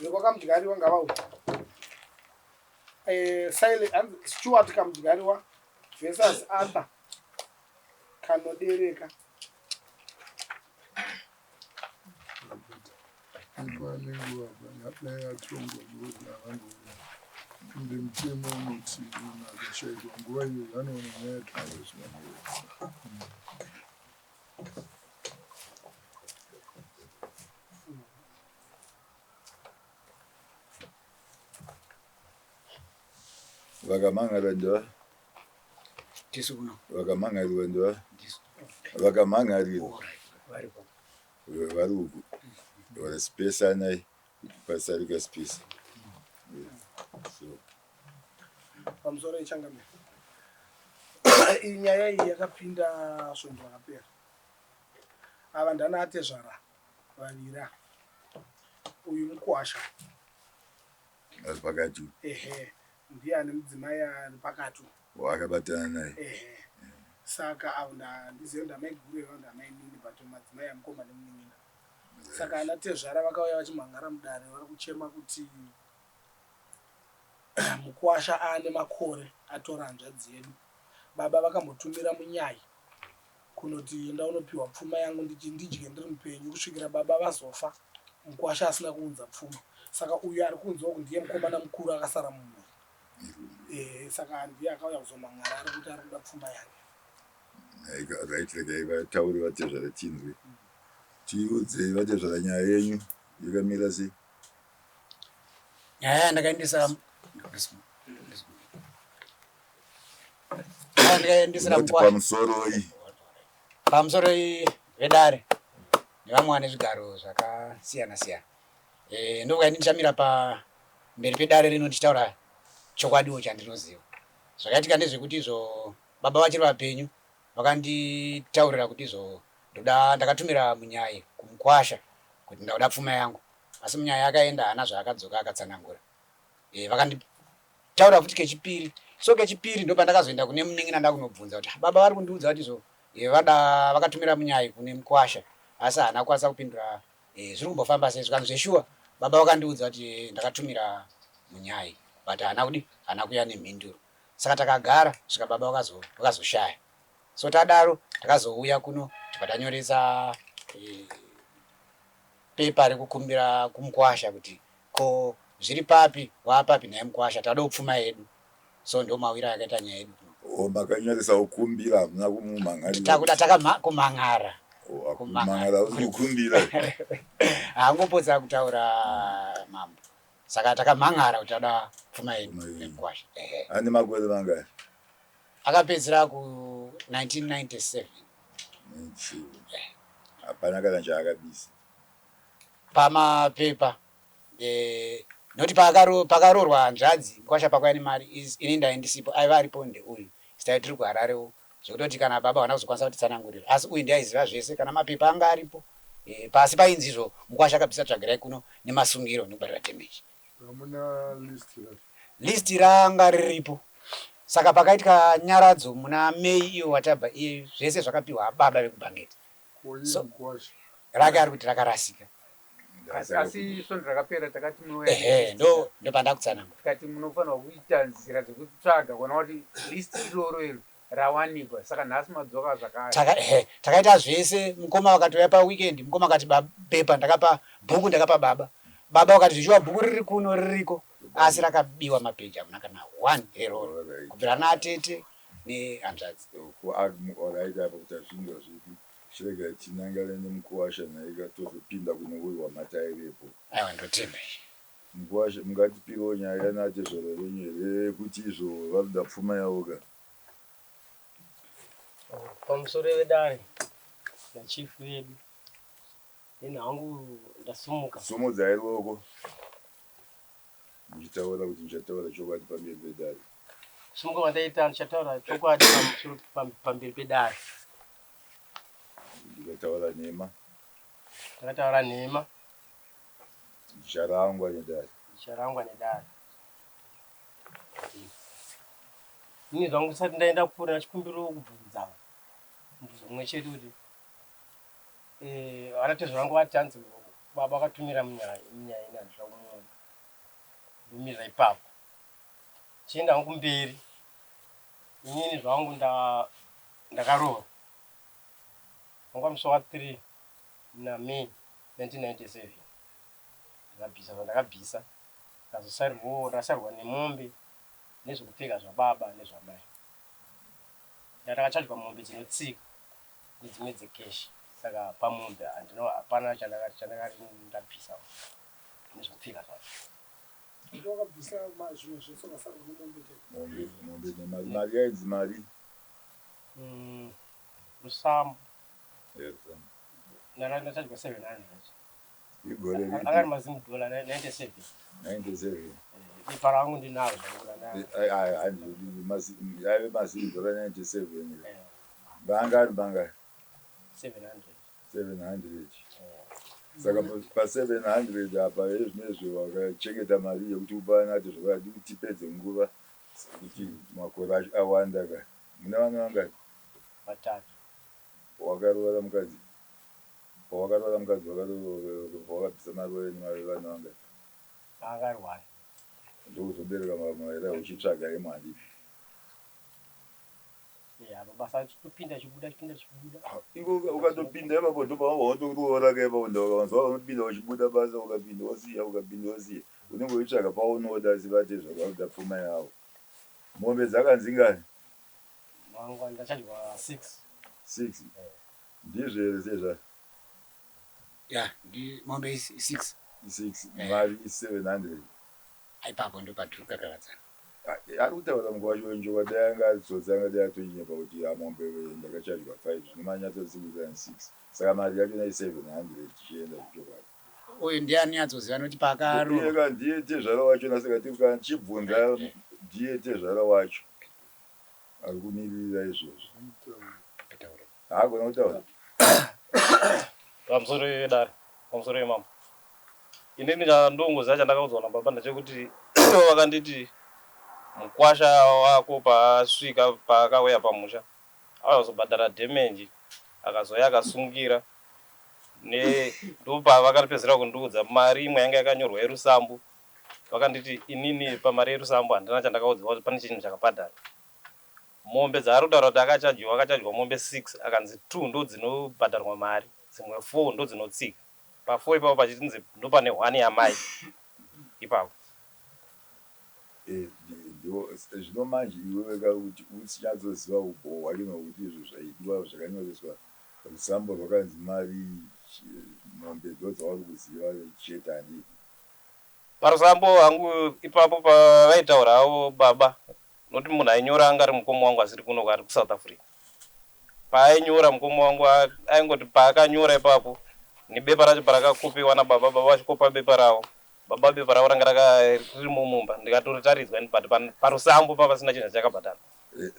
VekwaKamudyariwa ngavauye. Eh, Silent, Stuart Kamudyariwa versus Arthur Kanodereka. Pane nguva dai atongwa because havangouya ende mutemo unoti munhu akashaikwa nguva iyoyo anoona nyaya yatongwa zvinamureva. Vakamhan'ara ndiva Tisu kuno. Vakamhan'arirwa ndiva vakamhan'arirwa vari uku vasipesanai kuti pasare kasipesi. So Pamusoro ichangamira. Iyi nyaya iyi yakapinda svondo rakapera. Ava ndana atezvara vavira. Uyu mukuwasha. Ari pakati. Ehe, ndiye ane mudzimai ari pakati. Waakabatana naye. Ehe. Saka avo ndandizive ndamaiguru here ndamainini but madzimai amukoma nemunin'ina. Saka ana tezvara vakauya vachimhangara mudare vari kuchema kuti mukuwasha aane makore atora hanzvadzi yedu. Baba vakambotumira munyai kunoti enda unopiwa pfuma yangu ndidye ndiri mupenyu kusvikira baba vazofa mukwasha asina kuunza pfuma. Saka uyu ari kunzi uku ndiye mukomana mukuru akasara mumhuri. Eh, saka ndiye akauya kuzomhan'ara ari kuti ari kuda pfuma yake. Right, regai vataure vatezvara tinzwe. Tiudzei vatezvara nyaya yenyu yakamira sei? Nyaya yandakaendesa ndikaendesera pamusoroi pamusoroi vedare nevamwe vane zvigaro zvakasiyana siyana e, ndokuti ndichamira pamberi pedare rino ndichitaura chokwadiwo chandinoziva zvakaitika ndezvekuti izvo baba vachiri vapenyu vakanditaurira kuti izvo ndoda ndakatumira munyai kumukwasha kuti ndakuda pfuma yangu asi munyai akaenda haana zvaakadzoka akatsanangura e, vakanditaura futi kechipiri so kechipiri ndopandakazoenda kune munin'ina ndakunobvunza kuti baba vari kundiudza kuti izvo e, vada vakatumira munyai kune mukwasha asi haana kukwanisa kupindura e, zviri kumbofamba sei zvikanzi zveshuwa baba vakandiudza kuti e, ndakatumira munyai but haana kudi haana kuya nemhinduro saka takagara svika baba vakazoshaya so tadaro takazouya kuno tibva tanyoresa e, pepa rekukumbira kumukwasha kuti ko zviri papi waapapi nhai mukwasha tadawo pfuma yedu so ndo mawiro akaita nyaya yedu kuno. Oh, makanyoresa kukumbira hamuna kumumhan'arira. Takuda takakumhan'ara. Oh, kumhan'ara hakusi kukumbira. Haangopotsa kutaura mambo. Saka takamhan'ara kuti tada pfuma yedu nemukwasha. Ehe. Ane makore mangani? Akapedzera ku 1997. Hapana kana chaakabisa. Pamapepa eh, noti pakaroorwa hanzvadzi kwasha pakuya nemari ini ndai ndisipo aiva aripo ndeuyu sitai tiri kuhararewo zvekutoti kana baba havana kuzokwanisa kutitsanangurira asi uyu ndiye aiziva zvese kana mapepa anga aripo eh, pasi painzi izvo mukwasha akabvisa tsvagirai kuno nemasungiro nekubhadhara damage Hamuna list racho? List ranga riripo. Saka pakaitika nyaradzo muna May iyo watabva iyeyu zvese zvakapiwa baba vekubhangeti. Ko iye So mukwasha? rake ari kuti rakarasika. Asi, asi svondo rakapera takati munouya Ehe, nelist ndo ndopandakutsanangura. tikati munofanirwa kuita nzira dzekutsvaga kuona kuti list iroro iro rawanikwa saka nhasi madzoka zvakare. Taka, ehe, takaita zvese mukoma vakatouya paweekend mukoma akati bepa ndakapa bhuku ndakapa baba baba vakati zvichiwa bhuku riri kuno ririko asi rakabiwa mapeji hamuna kana one eroro kubvira ana atete nehanzvadzi. Alright apa kuti azvinzwa zvipi chirega tinangane nemukuwasha nhaika tozopinda kune uyu wamataivepo. Aiwa ndotenda izvi. Mukuwasha mungatipirewo nyaya yanatezvara venyu here yekuti izvo varikuda pfuma yavo ka. Pamusoro vedare nachief vedu ini hangu ndasumuka. Sumudzai ruoko muchitaura kuti muchataura chokwadi pamberi pedare. Kusumuka kwandaita ndichataura chokwadi pamusoro pamberi pedare. Ndikataura nhema. Ndakataura nhema. Ndicharangwa nedare. Ndicharangwa nedare. Ini zvangu ndisati ndaenda kure ndachikumbirawo kubvunza mubvunzo mumwe chete kuti eh, vana tezvara vangu vati hanzi baba vakatumira munyaya munyaya ini handina kumuona. Ndomirira ipapo. Chienda hangu kumberi. Inini zvangu ndakaroorwa. Wanga musi wa 3 muna May 1997. Ndakabvisa zvandakabvisa. Ndakazosarirwawo ndakasarwa nemombe nezvekupfeka zvababa nezvamai. Ndakachajwa mombe dzinotsika nedzimwe dzecash. Saka pamombe handina hapana chandakati chandakati ndabvisa nezvekupfeka zvacho. Wakabvisa zvimwe zvese ukasarwa nemombe chete. Mombe, mombe nemari. Mari yainzi mari. Rusambo. Eh, rusambo. Ndanga ndachajwa 700. Igore ripi? Anga ari maZim dollar 97. 97. Bepa rangu ndinaro zvangu rana. Yaive maZim dollar 97. Vanga ari mangani? 700. 700. Saka pa 700 apa ezvinezvi wakachengeta mari yekuti upanate zvakadi kuti tipedze nguva kuti makore acho awanda ka. Mune vana vangani? Vatatu. Wakaroora mukadzi? Pawakaroora mukadzi wakabvisa mari waive nevana vangani? Anga ari one. Ndokuzobereka maviri uchitsvaga yemari. Yeah, mabasa achitopinda achibuda achipinda achibuda. Iwe ukatopinda ipapo ndopawabva watoroora ka ipapo ndakawanzwa unopinda uchibuda basa ukapinda wosiya ukapinda wosiya unenge uchitsvaga paunoda asi vate zvakakuda pfuma yavo. Mombe dzakanzi ngani? Mangwa ndachadya 6. 6. Ndizvo here sezva? Ya, ndi mombe 6. 6 mari 700. Ipapo ndopatiri kukakavadzana. Ari kutaura mukwasha wenjoka dai anga atsotsi angadai atonyepa kuti mombe ndakachajwa 5 zvino manyatsotsikurira 6 saka mari yacho nai 700 tichienda zvechokwadi. Uyu ndiani anyatsoziva nokuti paakaroorwa. Ndiye tezvara wacho nasaka tiri kana tichibvunza ndiye tezvara wacho ari kumirira izvozvo. Haagona kutaura. Pamusoro yedare, pamusoro yemambo. Inini chandongoziva chandakaudzwa nababa ndechekuti vakanditi mukwasha wako paasvika paakauya pamusha auya kuzobhadhara dhemenji akazouya akasungira ne ndopavakapedzera kundiudza mari imwe yanga yakanyorwa yerusambo vakanditi inini pamari yerusambo handina chandakaudzwa kuti pane chinhu chakabhadhara mombe dzaari kutaura kuti akachajiwa akachajwa mombe 6 akanzi 2 ndo dzinobhadharwa mari dzimwe 4 ndo dzinotsika pa 4 ipapo pachinzi ndopane 1 yamai ipapo. Zvino manje iwewe ka kuti uchinyatsoziva ubhowo hwacho nokuti izvo zvaidiwa zvakanyoreswa rusambo rwakanzi mari mombe ndodzauri kuziva chete handii. Parusambo hangu ipapo pavaitaura havo baba noti munhu ainyora anga ari mukoma wangu asiri kuno ari kuSouth Africa. Paainyora mukoma wangu aingoti paakanyora ipapo nebepa racho parakakopiwa nababa baba vachikopa bepa ravo baba bepa ravo ranga raka ririmo mumba ndikatoritaridzwa but parusambo papasina chinhu chakabhadhara.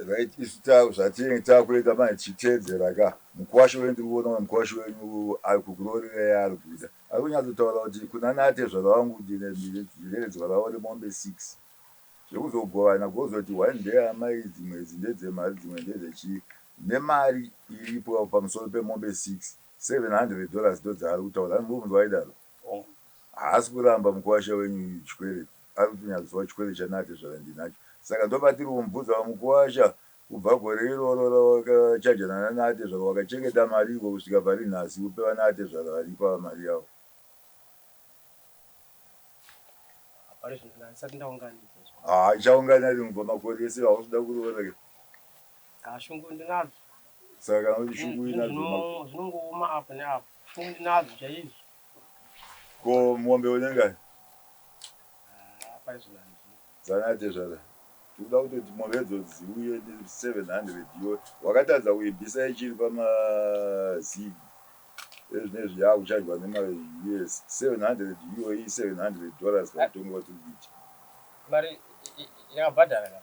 Right, isu zvatinenge takuita manje tichiteedzera ka mukwasha wenyu tiri kuona kuti mukwasha wenyu ari kukuroorera yaari kuita ari kunyatsotaura kuti kuna natezvara vangu ndine nderedzwa ravo remombe 6 zvekuzogovana kwozoti one ndeyamai dzimwe idzi ndedzemari dzimwe ndedzechii nemari iripo pamusoro pemombe 6 700 dollars ndodzaari kutaura ani mubvunzo waidaro haasi kuramba mukuwasha wenyu chikwereti ari kutonyatsova chikwereti chanatezvara ndinacho saka ndopatiri kumubvunza mukuwasha kubva gore iroro rawakachajana nanatezvara wakachengeta mari iko kusvika pari nhasi upe vanatezvara varipo ava mari yavo. Pari zvino ndisati ndaunganidza. Haa ichaungana rini kubva makore ese hausi kuda kuroora ke. Haa shungu ndinadzo. Saka kana kuti shungu inadzo. Zvinongooma apo neapo. Shungu ndinadzo chaizvo. Ko mombe unengani? Haa pari zvino handina. Dzanatezvara. Tikuda kutoti mombe idzodzi dziuye ne 700 iwe wakatadza kuibvisa ichiri pamazig ezvinezvi yakuchajwa nemaUS 700 iyoyi 700 dollars pamutongo watiri kuita. Mari yakabhadhara ka?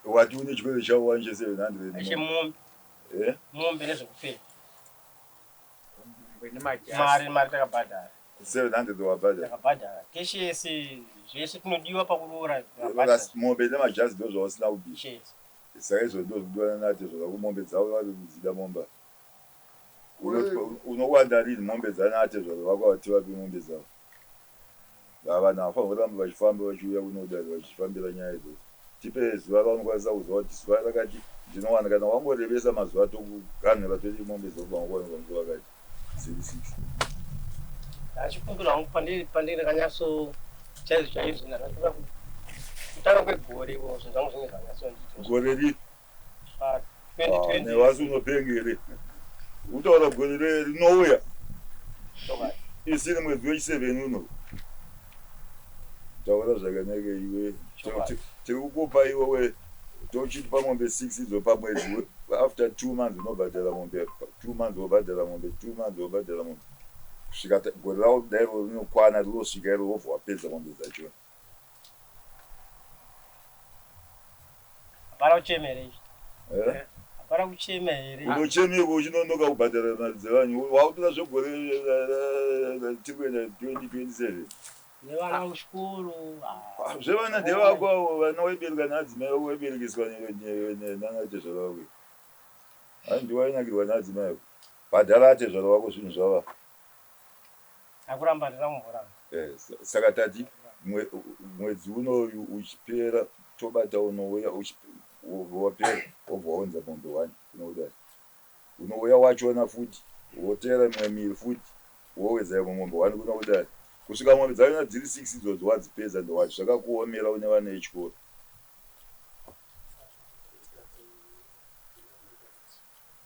Wati une chikwereti chavo wani che 700 Chemombe. Eh? Mombe nezvekupfeka. Mari mari takabhadhara. 700 wabhadhara. Takabhadhara. Keshi yese zvese tinodiwa pakuroora takabhadhara. Mombe nemajazi ndozvausina kubvisa. Chete. Saka izvo ndozvikudiwa nanatezvara kumombe dzavo vari kudzida momba. Unowanda rini mombe dzanatezvara vako ava tivape mombe dzavo. Vanhu havafanirwi kuramba vachifamba vachiuya kuno kudare vachifambira nyaya idzodzo. Tipe zuva raunokwanisa kuziva kuti zuva rakati ndinowana kana wangorebesa mazuva tokuganhura toti mombe dzinofanirwa kuwanikwa musi wakati dziri 6. Ndachikumbira hangu pandiri pandiri ndakanyatso chaizvo chaizvo ndakatora kutanga kwegore zvinhu zvangu zvinge zvanyatsondiita. Gore ripi? Pa 2020. Nevasi unopenga here? Utaura gore rinouya isiri mwedzi wechi7 uno. Taura zvakanaka iwe. Tiri kukupa iwewe tochitipa mombe 6 idzo pamwedzi after 2 months unobhadhara mombe 2 months wobhadhara mombe 2 months wobhadhara mombe kusvika gore rako kudai rinokwana rinosvika iro wobva wapedza mombe dzachona. Hapana kuchema here izvi? Eh? Hapana kuchema here? Unochemeko uchinonoka kubhadhara mari dzevanhu wakutora zvegore tiri kuenda 2027. Nevana kuchikoro. Ah, zvevana ndevako avo vana waibereka naadzimai vako waiberekeswa nanatezvara vako. Handi wainakirwa naadzimai vako. Bhadhara atezvara vako zvinhu zvava. Akuramba ndina kumboramba. Eh, saka tati mwedzi unoyu uchipera tobata unouya wapera wobva waunza mombe one unodai. Unouya wachona futi wotera imwe miri futi wowedza imwe mombe one kuno kudai. Kusvika mombe dzachona dziri 6 idzodzo wadzipedza ndowati zvakakuomera une vana vechikoro.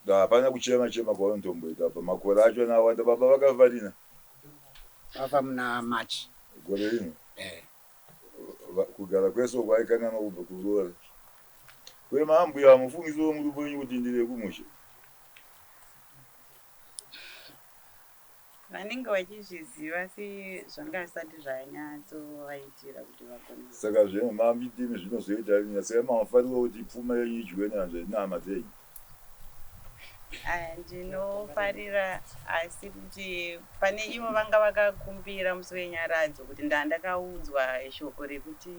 Hapana kuchema chema kwaunotomboita apa makore achona awanda baba vakafa rina Vafa muna March. Gore rino. Eh. Kugara kwese uko aikanganwa kubva kuroora. Kwemambuya hamufungisiwo murume wenyu kuti ndire kumusha. Vanenge vachizviziva asi zvanga zvisati zvanyatsovaitira kuti vagone. Saka zvemambi ndimi zvinozoita rini saka mamufariro kuti pfuma yenyu idyiwe nehanzvadzi nehama dzenyu. Aya ndinofarira asi kuti pane ivo vanga vakakumbira musi wenyaradzo kuti ndandakaudzwa shoko rekuti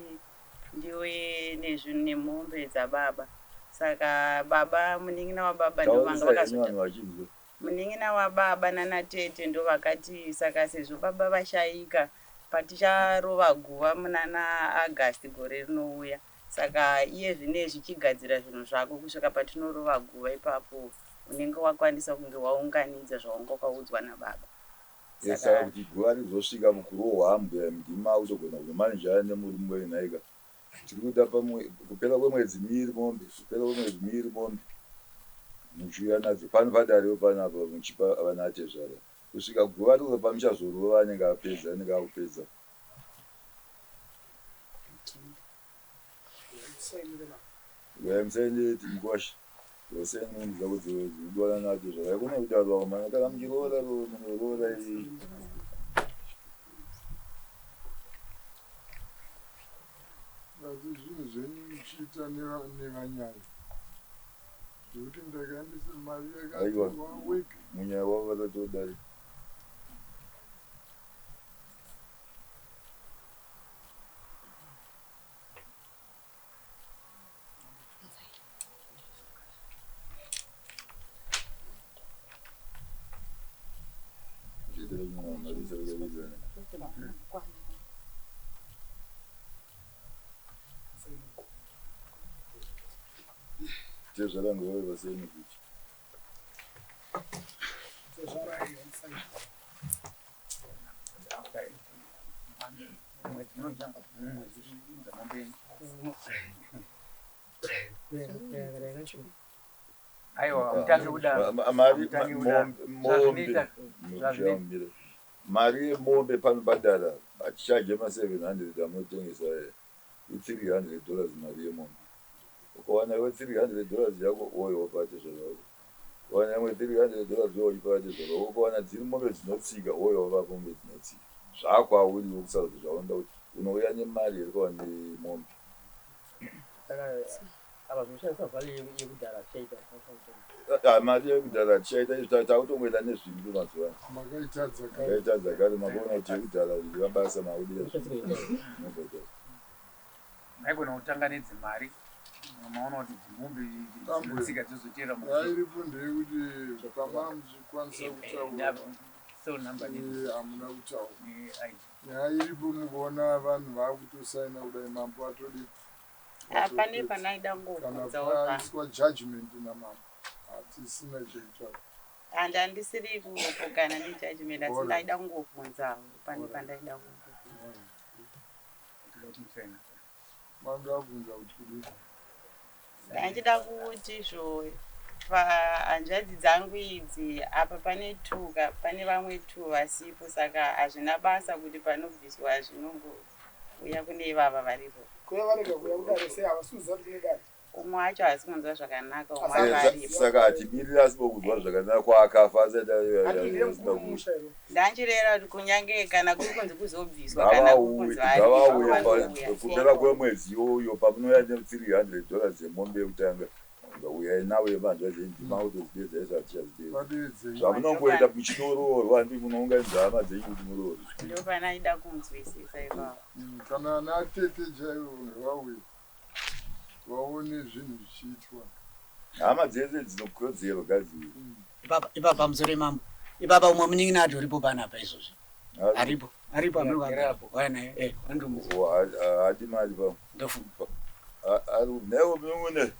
ndiuye nezvinhu nemombe dzababa saka baba munin'ina wababa ndovanga Taurisa henyu vakazota vanhu vachinzwa. Munin'ina wababa nanatete ndovakati saka sezvo baba vashaika paticharova guva munana August gore rinouya saka iye zvinezvi chigadzira zvinhu zvako kusvika patinorova guva ipapo unenge wakwanisa kunge waunganidza zvawanga wakaudzwa nababa. Saka Saka kuti guva rizosvika mukurohwa ambuya ndimi makutogona kunomanejana nemurume wenyu nhaika. Tiri kuda pamwe kupera kwemwedzi miiri mombe, kupera kwemwedzi miiri mombe muchiuya nadzo pano padarewo panapa muchipa vana atezvara kusvika guva riro pamuchazorova anenge apedza anenge akupedza. Uyai musaende mukwasha rosai mombe dzako dzinodiwana naatezvara haikona kudaro vakomana kana muchiroora munoroora Asi zvinhu zvenyu muchiita nevanyai zvekuti ndakaendesa mari Aiwa yakatorwa wega. Munyaya wavo vakatodai. Tezvara ngove vaseni kuti. Aiwa, hamutangi kudaro. Mari Hamutangi kudaro. mombe Zvazvinoita- muchambira. Mari yemombe panobhadhara hatichaje ma 700 amunotengesa aya. I 300 dollars mari yemombe. Ukawana iwe 300 dollars yako woyo wopa tezvara wako. Ukawana imwe 300 dollars woyo uchipa tezvara wako. Ukawana dziri mombe dzinotsika woyo wopa mombe dzinotsika. Zvakwauri iwe kusarudza zvaunoda kuti unouya nemari here kana nemombe. Saka apa zvinoshandisa value yekudhara zvichaita. Ah, mari yekudhara hatichaita izvi takutongoita nezviripo mazuva ano. Makaitadza kare. Makaitadza kare makaona kuti yekudhara zvavabasa makudira zvinobhadhara. Maigona kutanga nedzimari maona kuti dzimombe Tambwe. dzinotsika dzozotera Nyaya iripo ndeyekuti pamanga muchikwanisa kutaura. Cell number Eh, hamuna kutaura nyaya iripo mukuona vanhu vakutosaina kudai mambo atodi Ah, pane panaida kana kungobvunzawo pa paiswa judgment namambo hatisina chekutaura and handisiri kupokana nejudgment asi Alright. ndaida kungobvunzawo pane Alright. pandaida kungobvunza. Manga abvunza kuti kudii? Ndachida kuti zvo pahanzvadzi dzangu idzi apa pane two ka pane vamwe two vasipo saka hazvina basa kuti panobviswa zvinongouya kune ivava varipo. Kuya varega kuya kudare sei havasi kuziva kuti kune dare. Umwe wacho haasi kunzwa zvakanaka umwe Eh, akaripo. Saka hatimiriri asipo kunzwa zvakanaka kwaakafa asati Handi ndiye asina mukuru ku mumusha here? Ndanchirera kuti kunyange kana kuri kunzi kuzobviswa kana kuri kunzi varipo Ngavauye vanouya. kupera kwemwedzi iyoyo pamunouya ne300 dollars dzemombe yekutanga uyai navo yemanzva ndima kutozidedza isu hatichazidedza Vadeedzei. zvamunongoita muchinoroorwa ndi munounganidza hama dzenyu kuti muroorwe. Ndopanaida kunzwisisa ipapo. Kana ana tete chaivo ngavauye vaone zvinhu zvichiitwa. Hama dzese dzinokodzero ngadziuye. Ipapa ipapa pamusoro imambo. Ipapa umwe munin'ina atoripo panapa izvozvi. Aripo. Aripo amuri Agara kwagara. Waya naye. Eh, andomuzi. Haadi mari pa Ndofunga. ari newo munun'une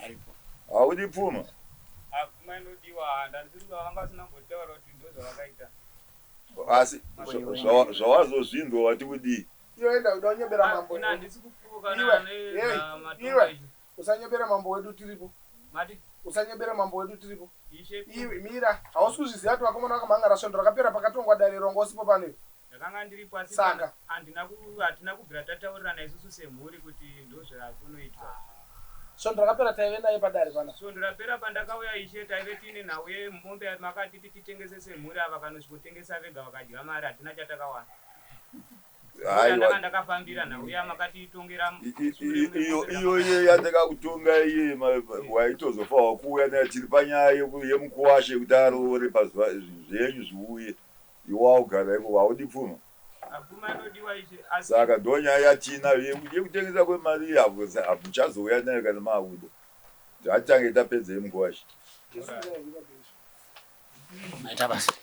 Aripo. haudi pfuma. Pfuma inodiwa handandiri vanga vasina kumbotaura kuti ndozvavakaita. Asi zvawazozvinzwa wati kudii? Iwe enda uda kunyebera mambo. Ina handisi kupfukana Iwe, hey, nezvamatongo. iwe. Usanyebera mambo wedu tiripo. Mati Usanyebera mambo wedu tiripo. ishe Iwe mira, hausi kuzviziva kuti vakomana vakamhangara svondo rakapera pakatongwa dare rongo usipo pano iwe. ndakanga ndiripo asi Saka. handina hatina kubvira tataurirana isusu semhuri kuti ndozvakunoitwa. Svondo rakapera taive naye padare pana. Svondo rapera pandakauya ishe taive tiine nhau yemombe makatiti titengese semhuri ava kanosvikotengesa vega vakadya mari hatina chatakawana. Aiwa. Ndanga ndakafambira nhau yamakatitongera Iyo iyo iye yandakakutonga iye waitozofa wakuuya nayo tiri panyaya yemukuwasha yekuti aroore pazuva zvenyu zviuye iwe waugara iko haudi pfuma. Pfuma inodiwa ishe asi Saka ndonyaya yatinayo yekutengesa kwemari hamuchazouya nayo kana maakuda. Ngatitange tapedza yemukuwasha. Maita basa.